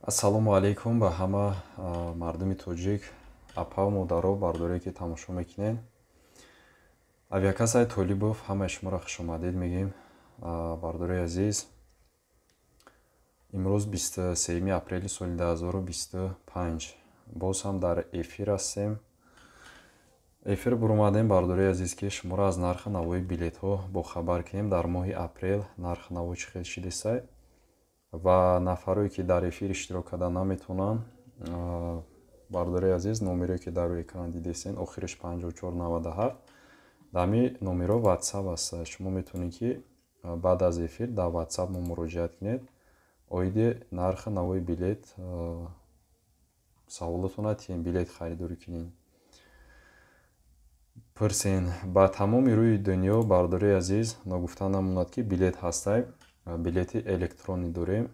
Ассалому алайкум ба ҳама мардуми тоҷик, апа, модаро, бардоре ки тамошо мекунед. Авиакассаи Толибов ҳамаи шуморо хушомадед мегӯем. Бардори азиз, имрӯз 23 апрели соли 2025 боз ҳам дар эфир ҳастем. Эфир буромадем, бардори азиз, ки шуморо аз нархи навои билетҳо бохабар кунем. Дар моҳи апрел нархи наво чӣ хел шидисай ва нафарое ки дар эфир иштирок карда наметавонанд, бардори азиз, номере ки дар рӯи экран дидесен, охириш 5497, дар ҳамин номеро WhatsApp аст. Шумо метавонед ки баъд аз эфир дар WhatsApp мо муроҷиат кунед, оиди нархи навои билет саволотона тиҳем, билет харидорӣ кунед, пурсен. Ба тамоми рӯи дунё, бардори азиз, ногуфта намонад ки билет ҳастай, билети электронӣ дорем.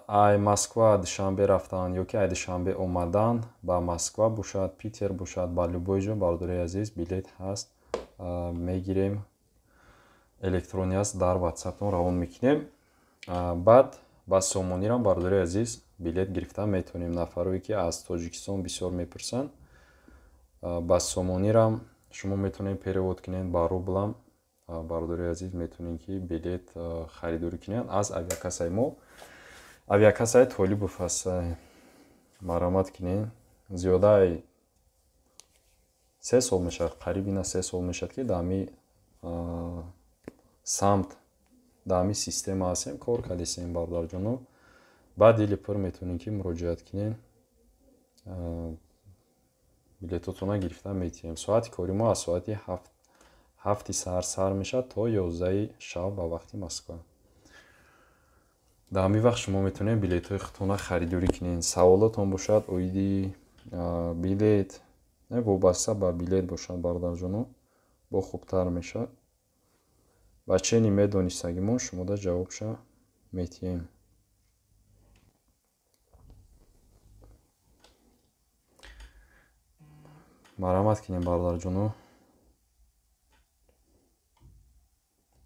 Ай Москва Душанбе рафтан ё ки ай Душанбе омадан ба Москва бошад, Питер бошад, ба любой ҷо, бардори азиз, билет ҳаст, мегирем, электронӣ аст, дар WhatsApp-тон равон мекунем. Баъд ба Сомонирам, бардори азиз, билет гирифта метавонем. Нафарое ки аз Тоҷикистон бисёр мепурсанд, ба Сомонирам шумо метавонед перевод кунед, ба рублам, бардори азиз, метавонед ки билет харидорӣ кунед аз авиакассаи мо. Авиакассаи Толибов аст, марҳамат кунед. Зиёдаи 3 сол мешавад, қариб ина 3 сол мешавад ки дар ҳамин самт, дар ҳамин система ҳастем, кор кардесем, бародарҷоно. Ба дили пур метавонед ки муроҷиат кунед, билетотона гирифта метиҳем. Соати кори мо аз соати 7 саҳар сар мешавад то 11 шаб ба вақти Москва. Дар ҳамин вақт шумо метавонед билетҳои худтона харидорӣ кунед. Саволотон бошад оиди билет, вобаста ба билет бошад, бародарҷоно, бо хубтар мешавад. Ба чени медонистагимон шумода ҷавобша метиҳем. Марҳамат кунем, бародарҷоно.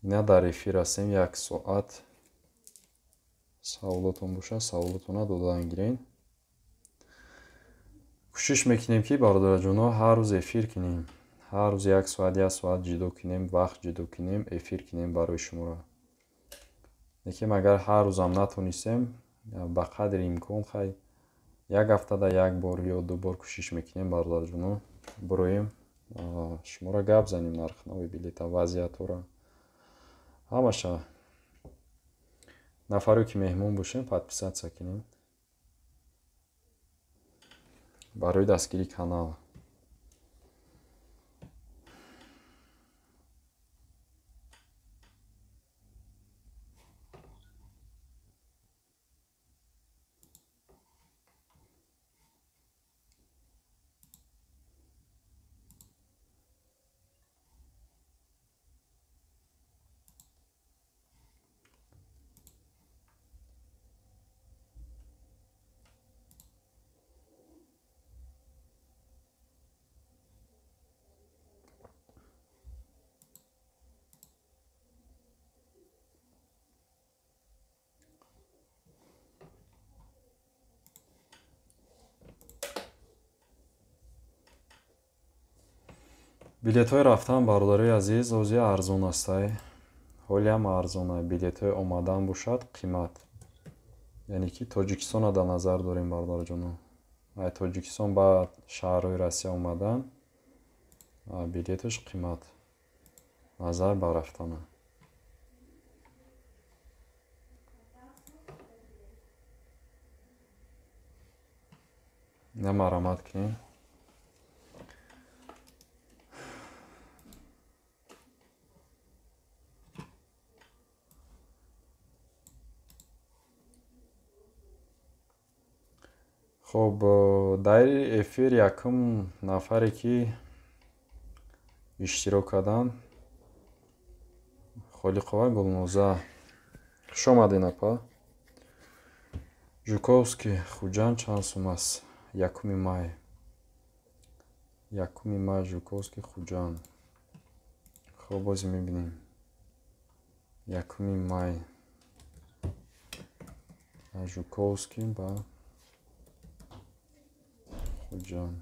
Ина дар эфир ҳастем 1 соат. Саволотон бошад, саволотона додан гирен. Кӯшиш мекунем ки, бародарҷоно, ҳар рӯз эфир кунем. Ҳар рӯз 1 соат, 1 соат ҷудо кунем, вақт ҷудо кунем, эфир кунем барои шуморо. Лекин агар ҳар рӯзам натонистем, ба қадри имкон хай як ҳафтада 1 бор ё 2 бор кӯшиш мекунем, бародарҷоно, бироем, шуморо гап занем нархнави билета, вазъиятҳоро, ҳамаша. Нафаре ки меҳмон бошем, подписаться кунем барои дастгирии канал. Билетҳои рафтан, бародарои азиз, ози арзон астай. Ҳолиам арзона. Билетҳои омадан бошад қимат. Яъне ки Тоҷикистонро дар назар дорем, бародарҷоно. Ай Тоҷикистон ба шаҳрҳои Россия омадан билеташ қимат назар ба рафтана. На марҳамат кунем. Хоб, дар эфир якум нафаре ки иштирок карданд, Холиқова Гулноза. Хуш омадед, апа. Жуковский, Хуҷанд чанд сум аст? 1 май. 1 май, Жуковский, Хуҷанд. Хоб, боз мебинем. 1 май. Жуковский ба Хуҷанд.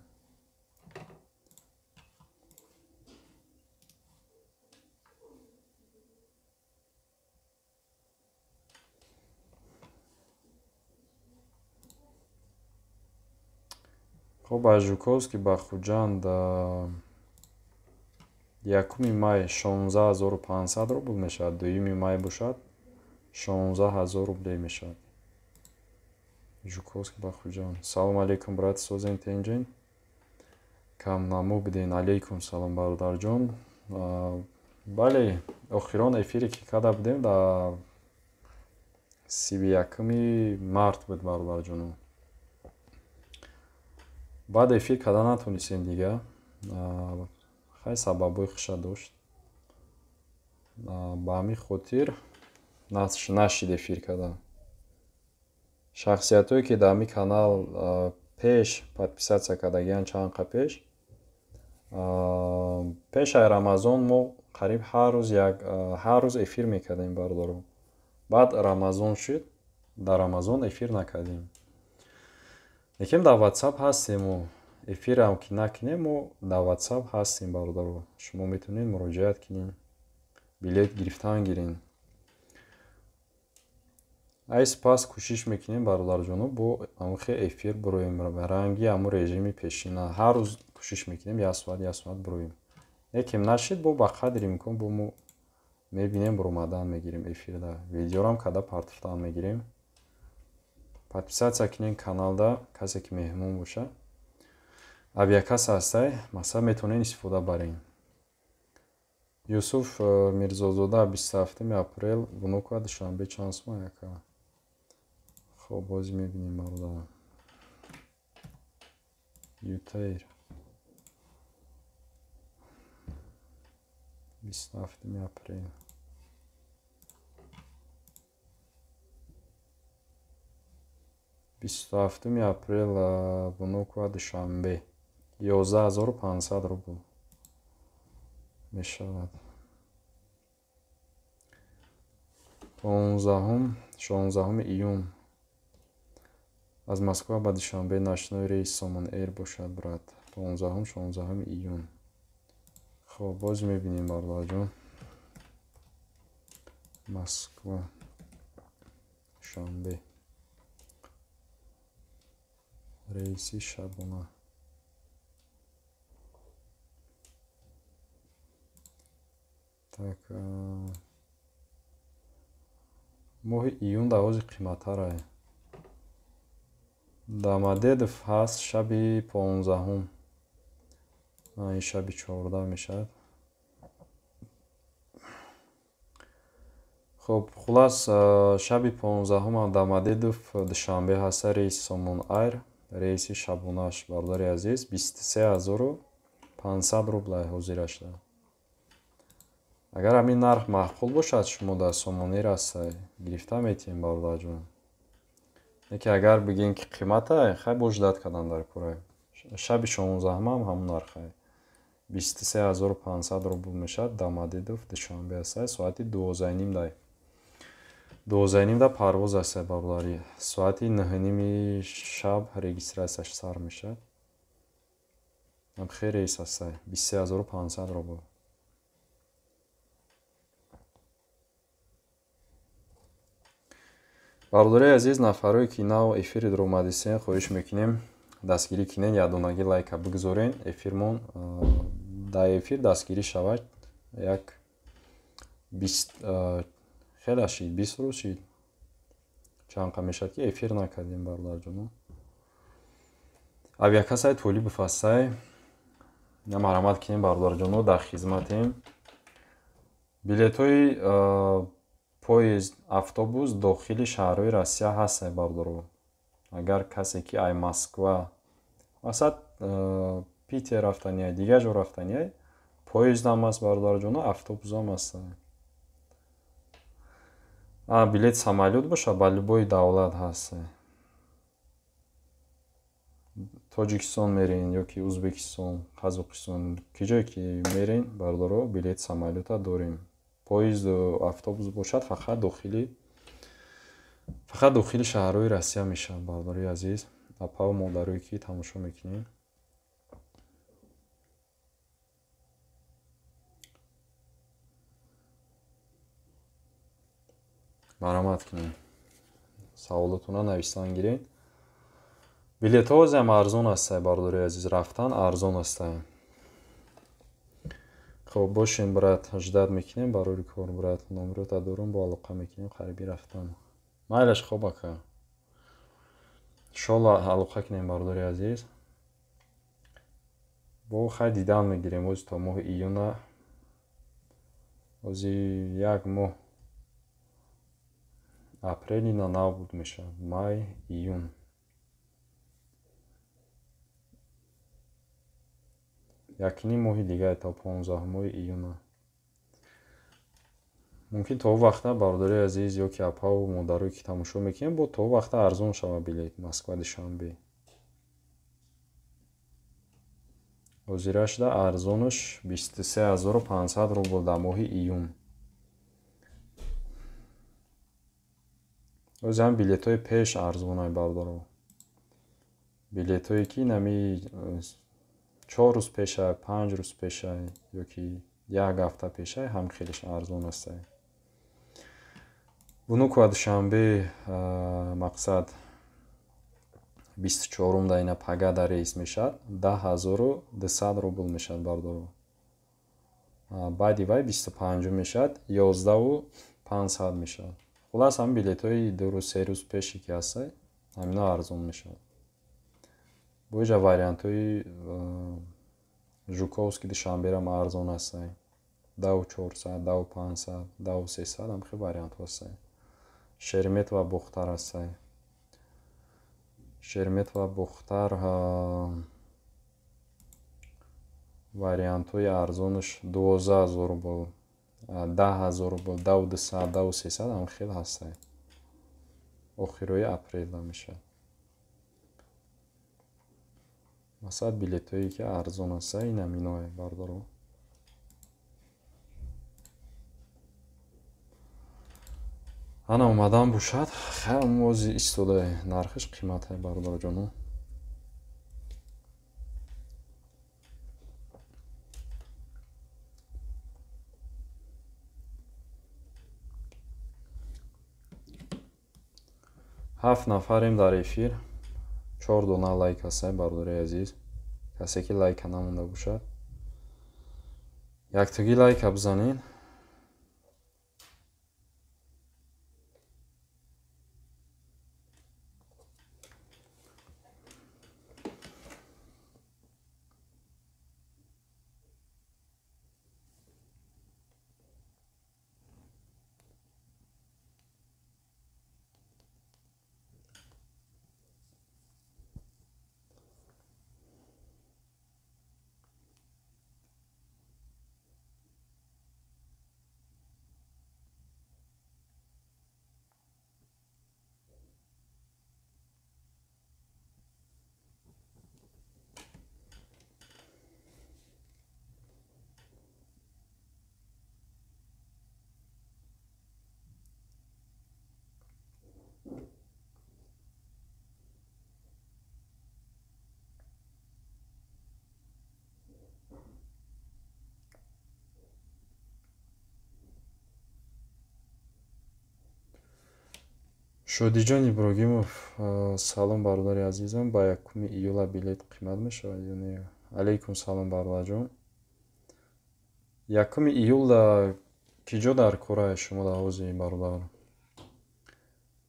Хуб, аз Жуковский ба Хуҷанд 1 май 16500 рубл мешавад, 2 май бошад 16000 рублей мешавад. Жуковский ба Хуҷанд. Салом алейкум, брат, созен тенҷен. Кам намо биден. Алейкум салом, бародарҷон. Бале, охирон эфире ки карда будем дар 31 март буд, бародарҷоно. Баъд эфир карда натонистем дига. Хай сабабҳои хуша дошт. Ба ҳамин хотир нашид эфир карда. Шахсиятҳое ки дар ҳамин канал пеш подписатсия кардагианд чанд қа пеш, пеш ай Рамазон мо қариб ҳар рӯз эфир мекардем, бародаро. Баъд Рамазон шуд, дар Рамазон эфир накардем. Лекин дар WhatsApp ҳастему, эфирам ки накунем, мо дар WhatsApp ҳастем, бародаро. Шумо метавонед муроҷиат кунед, билет гирифтан гирен. Ай сипас кӯшиш мекунем, бародарҷоно, бо ҳамон эфир бироем ранги ҳамон режими пешина. Ҳар рӯз кӯшиш мекунем як соат, як соат бироем. Лекин нашид, бо ба қадри имкон бо мо мебинем, биромадан мегирем эфирда. Видеорам када партофтан мегирем. Подписатсия кунед каналда, касе ки меҳмон боша. Авиакасса ҳастай, масалан метавонед истифода баред. Юсуф Мирзозода 27 апрел Внуково Душанбе чанд сум яка? Хоб, боз мебинем, бародар. Ютейр 27 апрел. 27 апрел Внуково Душанбе 11500 рубл мешавад. 16 июн аз Москва ба Душанбе ночной рейс Сомон Эйр бошад, брат. 15-16 июн. Хоб, боз мебинем, бародарҷон. Москва Душанбе рейси шабона. Так, моҳи июн дар ҳози қиматтарае. Домодедов ҳаст шаби 15-ум. Ин шаби 14 мешавад. Хоб, хулас, шаби 15-ум Домодедов Душанбе ҳаст рейси Сомон Айр, рейси шабонаш, бародари азиз, 23500 рубл ҳозирашда. Агар ҳамин нарх маъқул бошад, шумо дар Сомон Эйр ҳастай, гирифта метиҳем, бародарҷон. Леки агар бигем ки қимата, хай бош дад кардан дар кора. Шаби 16-ум ҳам ҳамон нархай. 23500 рубл мешавад. Домодедов Душанбе ҳастай, соати 12:30 дай. 12:30 да парвоз ҳастай, бародари. Соати 9:30 шаб регистратсияш сар мешавад. Хел рейс ҳастай, 23500 рубл. Бародари азиз, нафарое ки нав эфири дуромадисен, хоҳиш мекунем дастгирӣ кунед, якдонагӣ лайка бигузорен. Эфирмон дар эфир дастгирӣ шавад як 20 хеле шид, 20 рӯз шид. Чанд қа мешавад ки эфир накардем, бародарҷоно. Авиакассаи Толибов ҳастай. Марҳамат кунем, бародарҷоно, дар хизматем. Билетҳои поезд, автобус дохили шаҳрҳои Россия ҳастай, бародаро. Агар касе ки ай Москва, масалан Питер рафтаниай, дигар ҷо рафтаниай, поездам ҳаст, бародарҷоно, автобусам ҳаст. Билет самолёт бошад, ба любой давлат ҳаст. Тоҷикистон мерен ё ки Ӯзбекистон, Қазоқистон, ки ҷое ки мерен, бародаро, билет самолёта дорем. Поезду автобус бошад, фақат дохили Фақат дохили шаҳрҳои Россия мешавад, бародари азиз, апаву модарое ки тамошо мекунед. Марҳамат кунед, саволотона нависан гиред. Билетҳо ҳозиам арзон ҳастанд, бародари азиз, рафтан арзон ҳастанд. Хоб бошем, брат, ждать мекунем барори кор, брат, номерота дорум, бо алоқа мекунем, қариби рафтан. Майлаш, хоб ака. Иншолла алоқа кунем, бародари азиз. Бо хай дидан мегирем ози то моҳи июна. Ози як моҳ апрел ина нав буд мешавад, май, июн. Якним моҳи дигар то 15 июна. Мумкин то вақта, бародари азиз, ё ки апаву модарое ки тамошо мекунем, бо то вақта арзон шавад билет Москва Душанбе. Ҳозира шуда арзонаш 23500 рубл дар моҳи июн. Ози ҳам билетҳои пеш арзонай, бародаро. Билетҳое ки нами 4 рӯз пешай, 5 рӯз пешай ё ки як ҳафта пешай, ҳам хелеш арзон ҳастай. Внуково Душанбе мақсад 24-ум да ина пага да рейс мешавад, 10200 рубл мешавад, бародаро. Баъди вай 25-ум мешавад, 11500 мешавад. Хулас ҳамин билетҳои 2 рӯз, 3 рӯз пеше ки ҳастай, ҳамино арзон мешавад. Бо иҷа вариантҳои Жуковский Душанберам арзон ҳастай. 10400, 10500, 10300 ҳам хел вариантҳо ҳастай. Шереметьево Бохтар ҳастай. Шереметьево Бохтар вариантҳои арзонаш 12000 рубл, 10000 рубл, 10200, 10300 ҳам хел ҳастай. Охирои апрелда мешавад. Масалан, билетҳое ки арзон ҳастай, ин ҳаминое, бародаро. Ана омадан бошад, хай ози истода нархиш қиматай, бародарҷоно. Ҳафт нафарем дар эфир. 4 дона лайк ҳастай, бародари азиз. Касе ки лайка намонда бошад, яктоги лайка бизанед. Шодиҷон Иброгимов, салом бародари азизам, ба 1 июла билет қимат мешавад ё не? Алейкум салом, бародарҷон. 1 июл ки ҷо дар кора шумо дар ҳози бародар?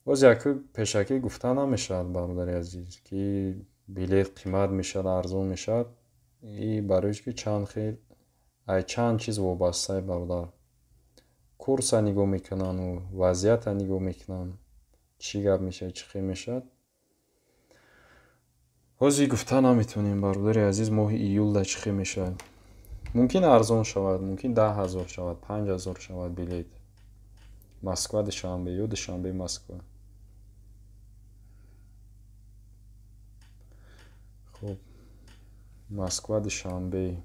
Боз яку пешакӣ гуфта намешавад, бародари азиз, ки билет қимат мешавад, арзон мешавад. И барои ки чанд хел ай чанд чиз вобастае, бародар. Курса нигоҳ мекунану вазъията нигоҳ мекунанд, чӣ гап мешавад, чӣ хел мешавад. Ҳозир гуфта наметавонем, бародари азиз, моҳи июлда чӣ хел мешавад. Мумкин арзон шавад, мумкин 10000 шавад, 5000 шавад билет. Москва Душанбе ё Душанбе Москва. Хуб, Москва Душанбе.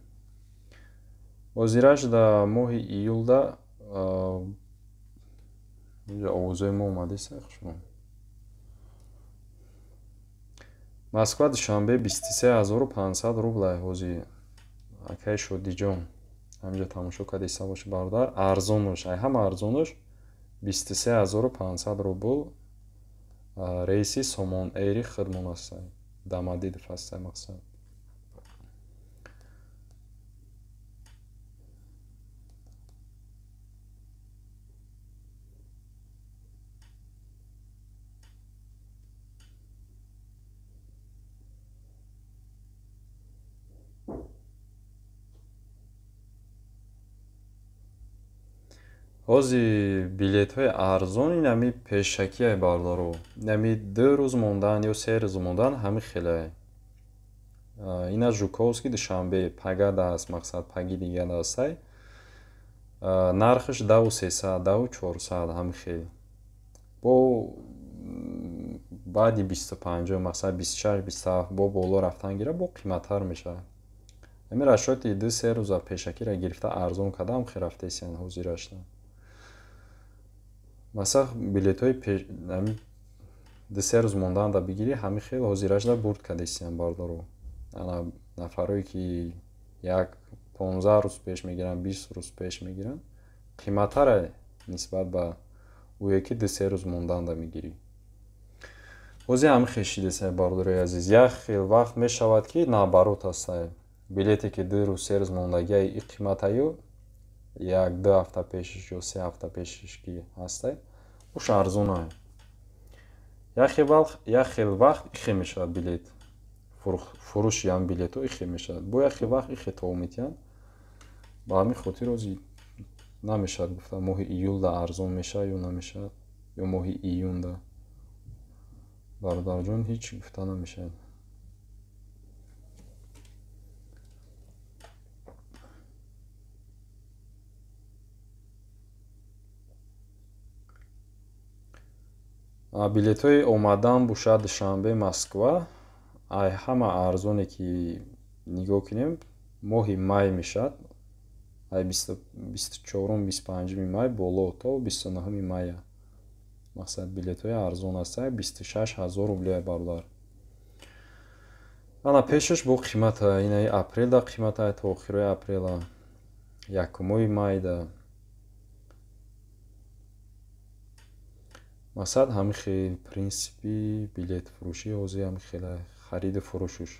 Ҳозираш дар моҳи июлда овозои мо омадест, хушмо. Москва Душанбе 23500 рублай ҳози акай Шодиҷон. Ҳаминҷо тамошо кардеста бошед бародар. Арзонуш, ай ҳама арзонуш 23500 рубл рейси Сомон Эйри хидмон ҳастай. Домодедово ҳастай мақсад. Ҳози билетҳои арзон инами пешакиай бародаро. Инами 2 рӯз мондан ё 3 рӯз мондан ҳами хеле. Ина Жуковский Душанбе пагада аст, мақсад паги дигада астай. Нархаш 10300, 10400 ҳами хел. Бо баъди 25, мақсад 26, 27 бо боло рафтан гира, бо қиматтар мешавад. Ҳами расчёти 2-3 рӯза пешакиро гирифта арзон кардам, хел рафтесиян ҳозирашна. Масалан, билетҳои 2-3 рӯз монданда бигирӣ, ҳами хел ҳозирашда бурд кардесиян бародаро. Ана нафарое ки як 15 рӯз пеш мегиранд, 20 рӯз пеш мегиранд, қиматтаре нисбат ба ӯе ки 2-3 рӯз монданда мегирӣ. Ҳозир ҳами хел шидесай бародарои азиз. Як хел вақт мешавад ки наоборот ҳастай. Билете ки 2 рӯз, 3 рӯз мондагиай и қиматаю 1-2 ҳафта пешиш ё 3 ҳафта пешиш ки ҳастай, уш арзонай. Як хел вақт ихе мешавад билет. Фурӯши ҳам билетҳо ихе мешавад. Бо як хел вақт ихе тов метиҳанд. Ба ҳамин хотир ҳозир намешавад гуфта моҳи июлда арзон мешавад ё намешавад, ё моҳи июнда. Бародарҷон, ҳеҷ гуфта намешавад. Билетҳои омадан бошад Душанбе Москва, ай ҳама арзоне ки нигоҳ кунем, моҳи май мешавад. Ай 24-ум, 25-уми май боло то 29-уми мая. Мақсад билетҳои арзон ҳастай, 26000 рублия бародар. Ана пешаш бо қимата, инаи апрелда қимата то охирои апрела, 1-уми майда. Мақсад ҳами хел принсипи билетфурӯшӣ ҳозир ҳами хел хариду фурӯшуш.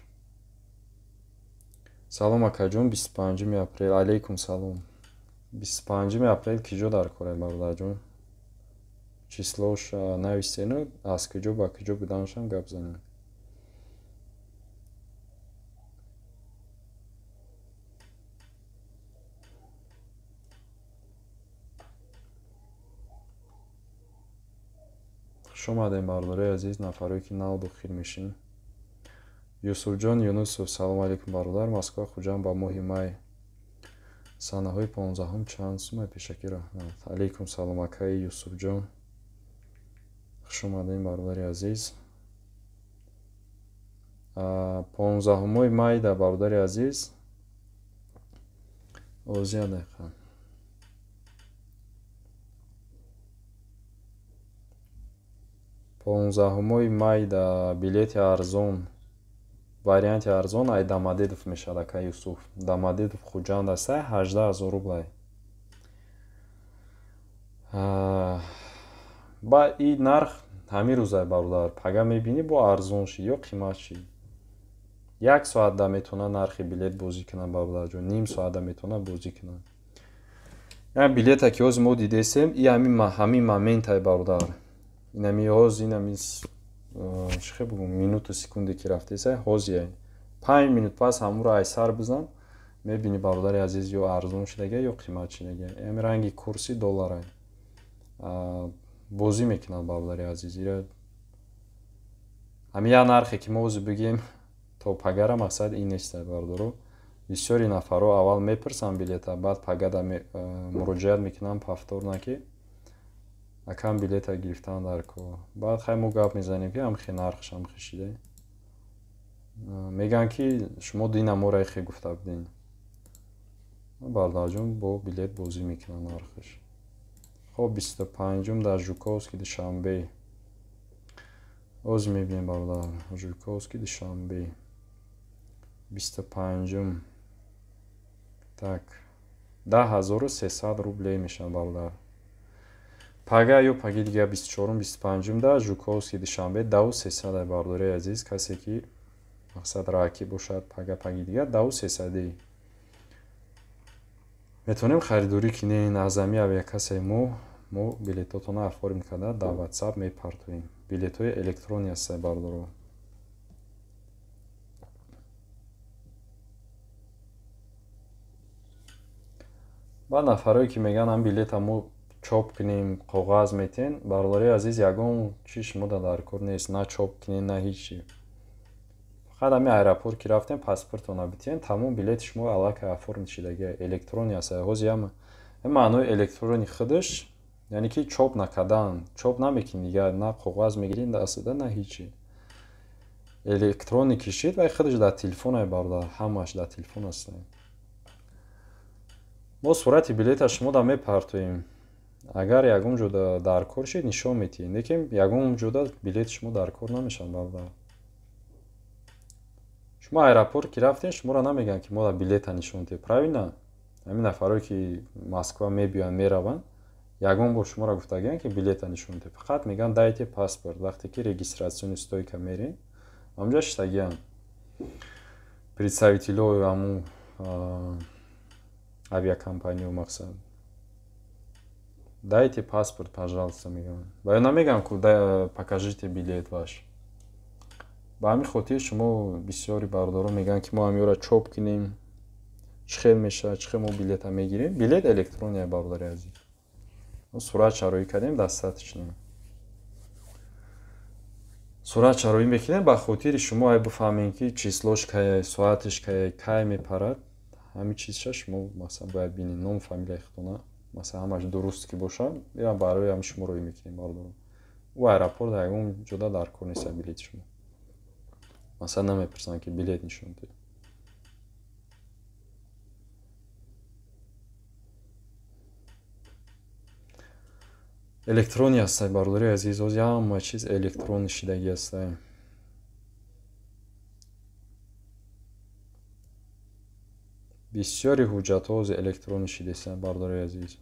Салом акаҷон, 25 апрел. Алейкум салом. 25 апрел киҷо дар корай бародарҷон? Числош нависену аз куҷо ба куҷо буданашам гап занем. Хуш омадем бародарои азиз, нафарое ки нав дохил мешин. Юсуфҷон Юнусов, салом алейкум бародар. Москва Хуҷанд ба моҳи май санаҳои 15-ум чанд сумай пешакӣ раҳмат. Алейкум салом акаи Юсуфҷон. Хуш омадем бародари азиз. 15-уми май да бародари азиз. Озия дақиқа. 15-уми май да билети арзон, варианти арзон ай Домодедово мешавад ака Юсуф. Домодедово Хуҷанд астай 18000 рублай. Ба и нарх ҳамин рӯзай бародар. Пага мебинӣ бо арзон шид ё қимат шид. 1 соатда метавона нархи билет бозӣ кунад бародарҷон, ним соатда метавона бозӣ кунад. Яъне билета ки ҳозир мо дидесем, и ҳамин моментай бародар. Инами ҳоз, инами чӣ хел бигӯм, минуту секунде ки рафтесай, ҳозир 5 минут пас ҳамуро ай сар бизан, мебинӣ бародари азиз ё арзон шидага ё қимат шидага. Ҳамин ранги курси долларай. Бозӣ мекунад бародари азиз. Ира ҳамин як нархе ки мо ҳозир бигем то пагара мақсад ин нестай бародаро. Бисёри нафарҳо аввал мепурсанд билета, баъд пагада муроҷиат мекунанд повторно ки акам билета гирифтан дар кор. Баъд хай мо гап мезанем ки ҳамхе нархш ҳамхе шида. Мегӯянд ки шумо дина моро ихе гуфта будин. Бародарҷон бо билет бозӣ мекунад нархш. Хоб 25-ум дар Жуковский Душанбе. Оз мебинем бародар, Жуковский Душанбе 25-ум. Так, 10300 рублей мешавад бародар. Пага ё паги дига 24-ум, 25-ум да Жуковский Душанбе 10300 бародари азиз, касе ки мақсад раки бошад, пага паги дига 10300. Метавонем харидорӣ кунем аз ҳами авиакассаи мо. Мо билетотонро оформ карда дар WhatsApp мепартоем. Билетҳои электронӣ ҳастанд бародаро. Баъд нафарое ки мегӯянд ҳам билета мо чоп кунем, коғаз метен, бародари азиз, ягон чи шумо дар кор нест, на чоп кунем, на ҳеҷ чи. Фақат ҳамин аэропорт ки рафтем, паспортона битиҳем, тамом билети шумо аллакай оформ шидагия, электронӣ аст. Ҳозир ҳам маънои электрони худаш, яъне ки чоп накардан, чоп намекунӣ дигар, на коғаз мегирӣ дастда, на ҳеҷ чи. Электронӣ кишид вай худаш дар телефонай бародар, ҳамааш дар телефон аст. Мо сурати билета шумо да мепартоем. Агар ягон ҷода дар кор шид, нишон медиҳем, лекин ягон ҷода билети шумо дар кор намешавад бародар. Шумо аэропорт ки рафтем, шуморо намегӯянд ки мо билета нишон диҳем, правильно? Ҳамин нафарое ки Москва мебиёянд, мераванд, ягон бор шуморо гуфтагиянд ки билета нишон диҳем. Фақат мегӯянд дайте паспорт. Вақте ки регистрационный стойка мерем, ҳамҷо шитагиянд представителҳои ҳамун авиакомпаниё, мақсад дайте паспорт, пожалуйста, мегӯянд. Ва ё намегӯянд ку покажите билет ваш. Ба ҳамин хотир шумо бисёри бародарон мегӯянд ки мо ҳамиёро чоп кунем, чӣ хел мешавад, чӣ хел мо билета мегирем. Билет электрония, бародари азиз. Мо сурат шароӣ кардем, достаточно. Сурат шароӣ мекунем ба хотири шумо ай бифаҳмем ки числош кай, соаташ кай, кай мепарад. Ҳамин чизша шумо масалан бояд бинед, ном, фамилияи худтона, масалан ҳамаш дуруст ки бошад, ё барои ҳамин шумо роӣ мекунем бародарон. Ӯ аэропорт ягон ҷода дар кор нест билети шумо. Масалан намепурсанд ки билет нишон диҳед. Электронӣ ҳастанд бародари азиз, ҳозир ҳама чиз электронӣ шидагӣ ҳастанд. Бисёри ҳуҷҷатҳо ҳозир электронӣ шидаистанд бародари азиз.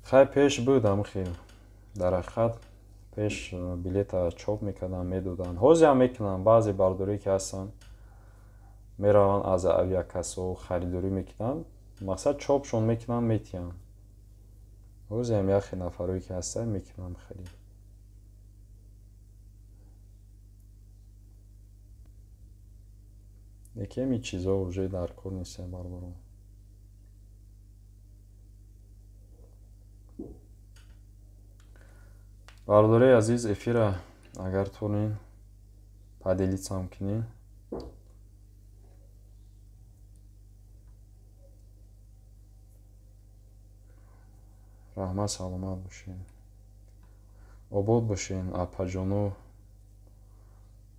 Хай пеш буд ҳамин хел. Дар ҳақиқат пеш билета чоп мекарданд, медоданд. Ҳозир ҳам мекунанд. Баъзе бародарое ки ҳастанд, мераванд аз авиакассаҳо харидорӣ мекунанд, мақсад чопшон мекунанд, метиҳанд. Ҳозир ҳам яхе нафарое ки ҳастанд мекунанд харид. Лекин ҳамин чизҳо уже дар кор нестанд бародарон. Бародарои азиз, эфира агар тонен поделиться кунед. Раҳмат, саломат бошед, обод бошед, апаҷону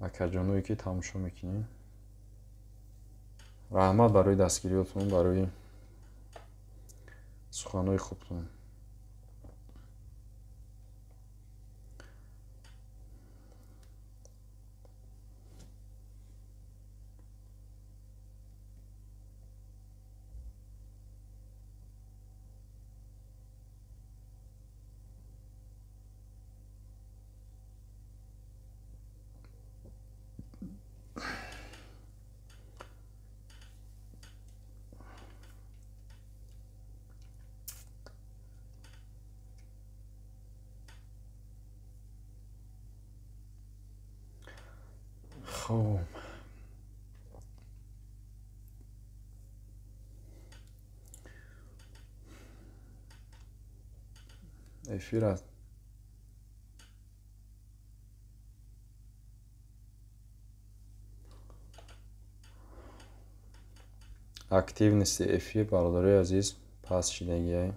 акаҷоное ки тамошо мекунед. Раҳмат барои дастгириётон, барои суханҳои хубтон. Хоб, эфир аст. Активности эфир бародарои азиз паст шидагиай.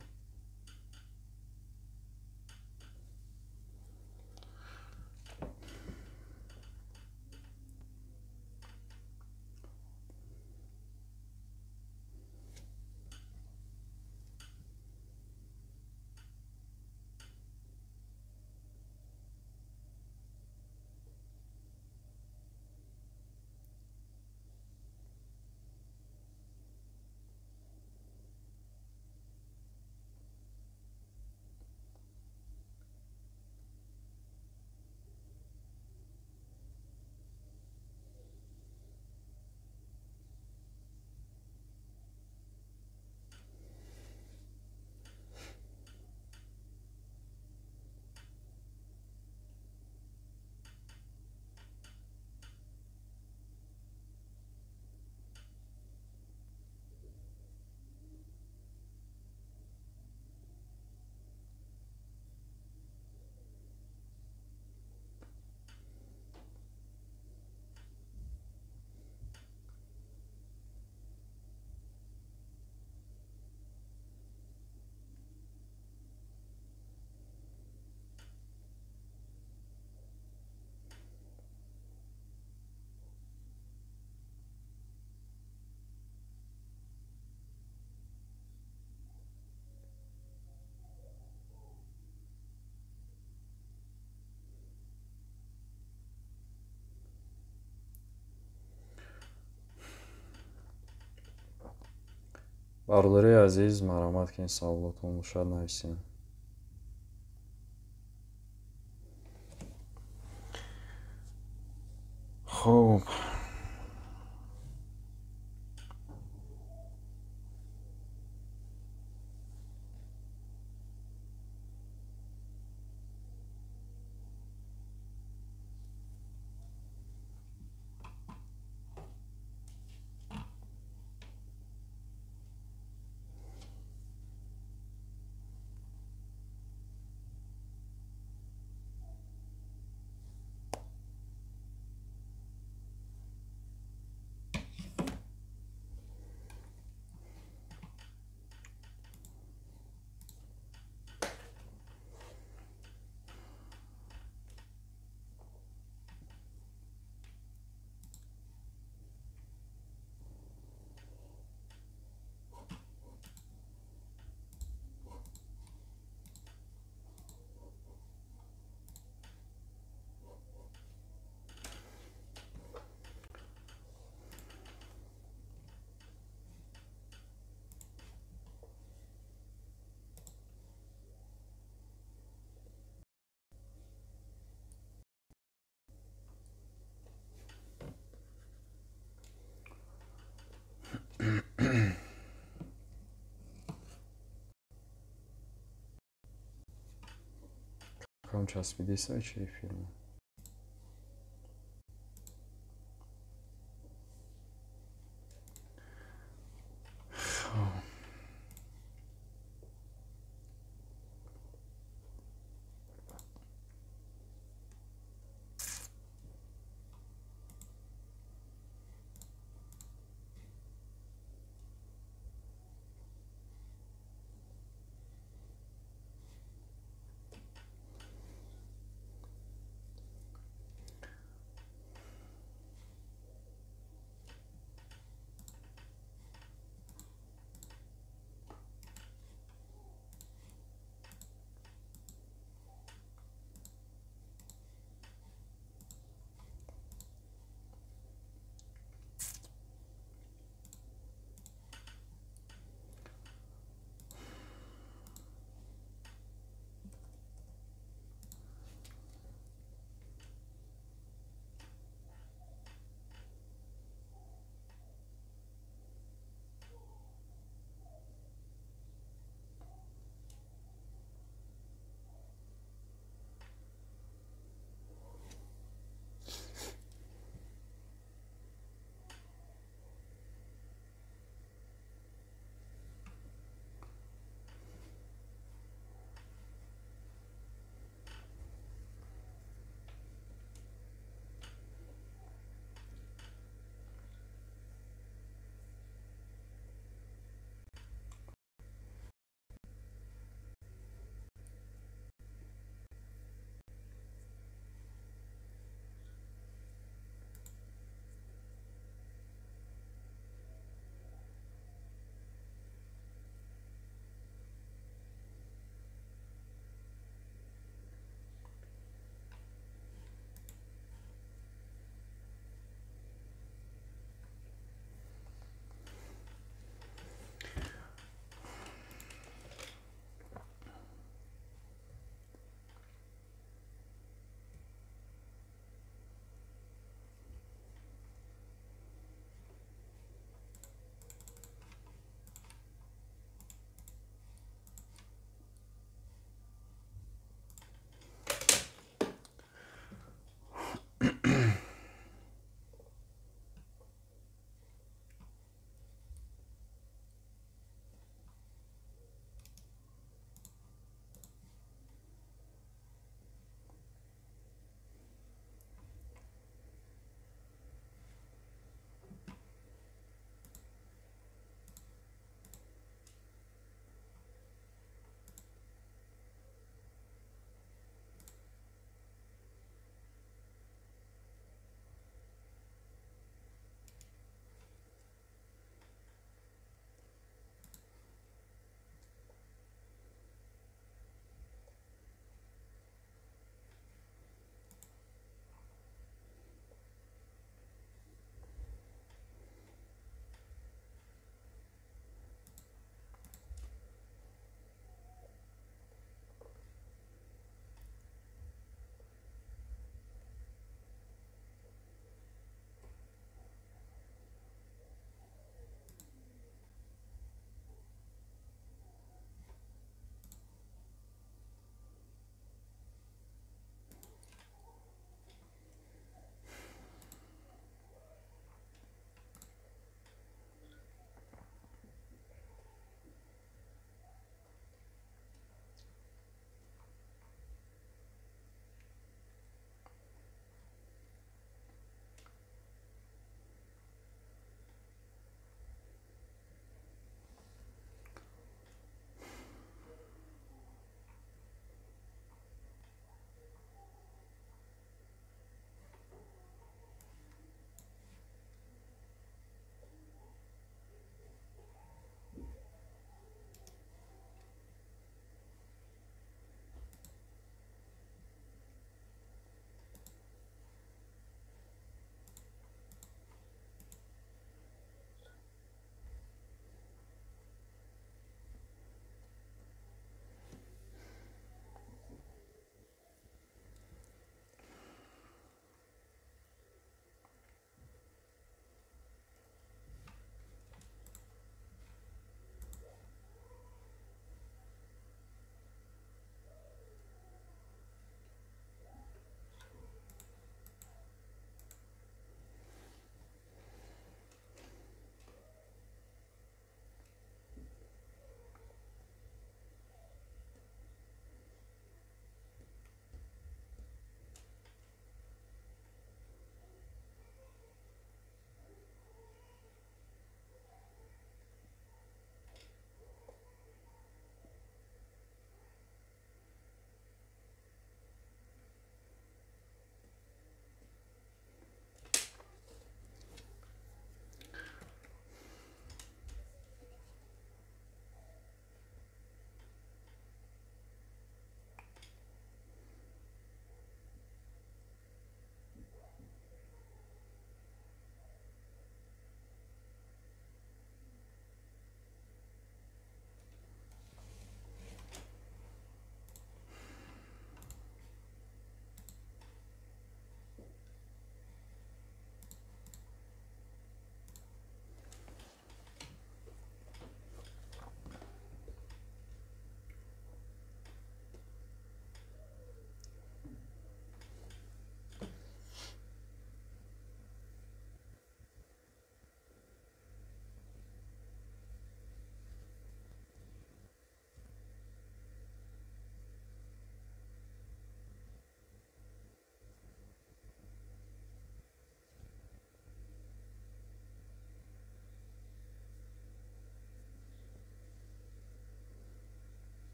Бародари азиз, марҳамат кунед, саволотон бошад, нависед. Хуб, кам часпидеса чи филм?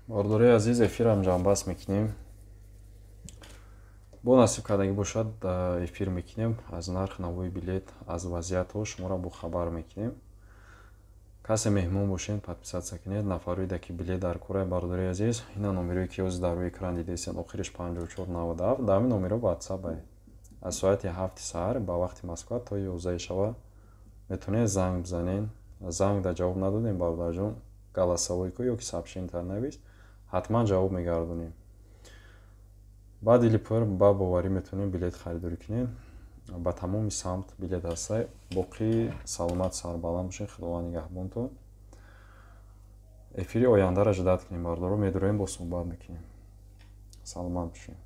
Бародарои азиз, эфирам ҷамъбаст мекунем. Бо насиб кардагӣ бошад, эфир мекунем, аз нарх навои билет, аз вазъиятҳо шуморо бохабар мекунем. Касе меҳмон бошед, подписаться кунед. Нафароида ки билет дар кораи, бародари азиз, ина номерое ки ҳозир дар рӯи экран дидесен, охириш 5497, дар ҳамин номеро ватсап ай. Аз соати 7-и саҳар ба вақти Москва то 11-и шава метавонед занг бизанед. Занг да ҷавоб надодем, бародарҷон, голосовой ку ё ки сообщение навис, ҳатман ҷавоб мегардонем. Ба дили пур, ба боварӣ метавонем билет харидорӣ кунем. Ба тамоми самт билет ҳастай. Боқӣ саломат, сарбаланд бошед, Худованд нигаҳбонтон. Эфири ояндаро ждать кунем, бародаро, медуроем, бо суҳбат мекунем. Саломат бошед.